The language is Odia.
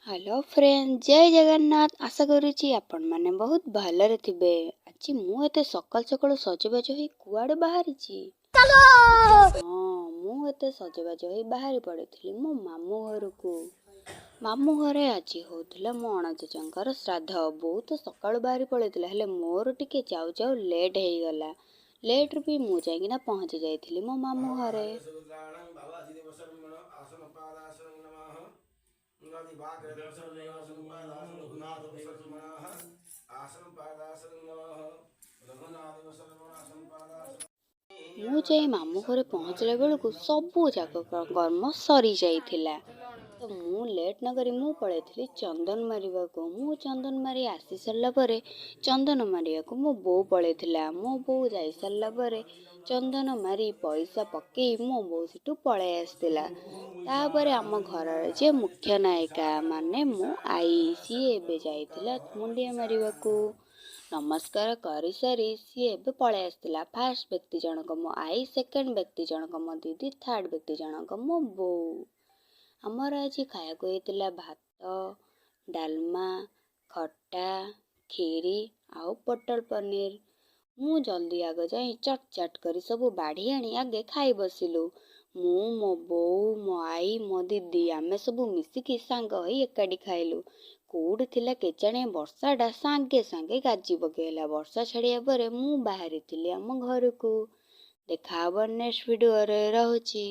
ହ୍ୟାଲୋ ଫ୍ରେଣ୍ଡ, ଜୟ ଜଗନ୍ନାଥ। ଆଶା କରୁଛି ଆପଣମାନେ ବହୁତ ଭଲରେ ଥିବେ। ଆଜି ମୁଁ ଏତେ ସକାଳୁ ସକାଳୁ ସଜବାଜ ହେଇ କୁଆଡ଼େ ବାହାରିଛି? ହଁ, ମୁଁ ଏତେ ସଜବାଜ ହେଇ ବାହାରି ପଡ଼ିଥିଲି ମୋ ମାମୁଁ ଘରକୁ। ମାମୁଁ ଘରେ ଆଜି ହେଉଥିଲା ମୋ ଅଣଜେଜେଙ୍କର ଶ୍ରାଦ୍ଧ। ବୋଉ ତ ସକାଳୁ ବାହାରି ପଳେଇଥିଲା, ହେଲେ ମୋର ଟିକେ ଯାଉ ଯାଉ ଲେଟ୍ ହେଇଗଲା। ଲେଟ୍ରେ ବି ମୁଁ ଯାଇକିନା ପହଞ୍ଚି ଯାଇଥିଲି ମୋ ମାମୁଁ ଘରେ। ମୁଁ ଯାଇ ମାମୁଁ ଘରେ ପହଞ୍ଚିଲା ବେଳକୁ ସବୁ ଯାକ କର୍ମ ସରିଯାଇଥିଲା। ତ ମୁଁ ଲେଟ୍ ନକରି ମୁଁ ପଳେଇଥିଲି ଚନ୍ଦନ ମାରିବାକୁ। ମୁଁ ଚନ୍ଦନ ମାରି ଆସି ସାରିଲା ପରେ ଚନ୍ଦନ ମାରିବାକୁ ମୋ ବୋଉ ପଳେଇଥିଲା। ମୋ ବୋଉ ଯାଇସାରିଲା ପରେ ଚନ୍ଦନ ମାରି ପଇସା ପକେଇ ମୋ ବୋଉ ସେଠୁ ପଳେଇ ଆସିଥିଲା। ତାପରେ ଆମ ଘରର ଯେ ମୁଖ୍ୟ ନାୟିକା, ମାନେ ମୋ ଆଈ, ସିଏ ଏବେ ଯାଇଥିଲା ମୁଣ୍ଡିଆ ମାରିବାକୁ। ନମସ୍କାର କରିସାରି ସିଏ ଏବେ ପଳେଇ ଆସିଥିଲା। ଫାର୍ଷ୍ଟ ବ୍ୟକ୍ତି ଜଣକ ମୋ ଆଈ, ସେକେଣ୍ଡ ବ୍ୟକ୍ତି ଜଣକ ମୋ ଦିଦି, ଥାର୍ଡ଼ ବ୍ୟକ୍ତି ଜଣକ ମୋ ବୋଉ। ଆମର ଆଜି ଖାଇବାକୁ ହେଇଥିଲା ଭାତ, ଡାଲମା, ଖଟା, କ୍ଷୀରି ଆଉ ପୋଟଳ ପନିର। ମୁଁ ଜଲ୍ଦି ଆଗ ଯାଇ ଚଟ୍ ଚାଟ୍ କରି ସବୁ ବାଢ଼ି ଆଣି ଆଗେ ଖାଇ ବସିଲୁ। ମୁଁ, ମୋ ବୋଉ, ମୋ ଆଈ, ମୋ ଦିଦି, ଆମେ ସବୁ ମିଶିକି ସାଙ୍ଗ ହେଇ ଏକାଠି ଖାଇଲୁ। କେଉଁଠି ଥିଲା କେଜାଣି, ବର୍ଷାଟା ସାଙ୍ଗେ ସାଙ୍ଗେ ଗାଜି ପକେଇଲା। ବର୍ଷା ଛାଡ଼ିବା ପରେ ମୁଁ ବାହାରିଥିଲି ଆମ ଘରକୁ। ଦେଖା ହେବ ନେକ୍ସଟ ଭିଡ଼ିଓରେ, ରହୁଛି।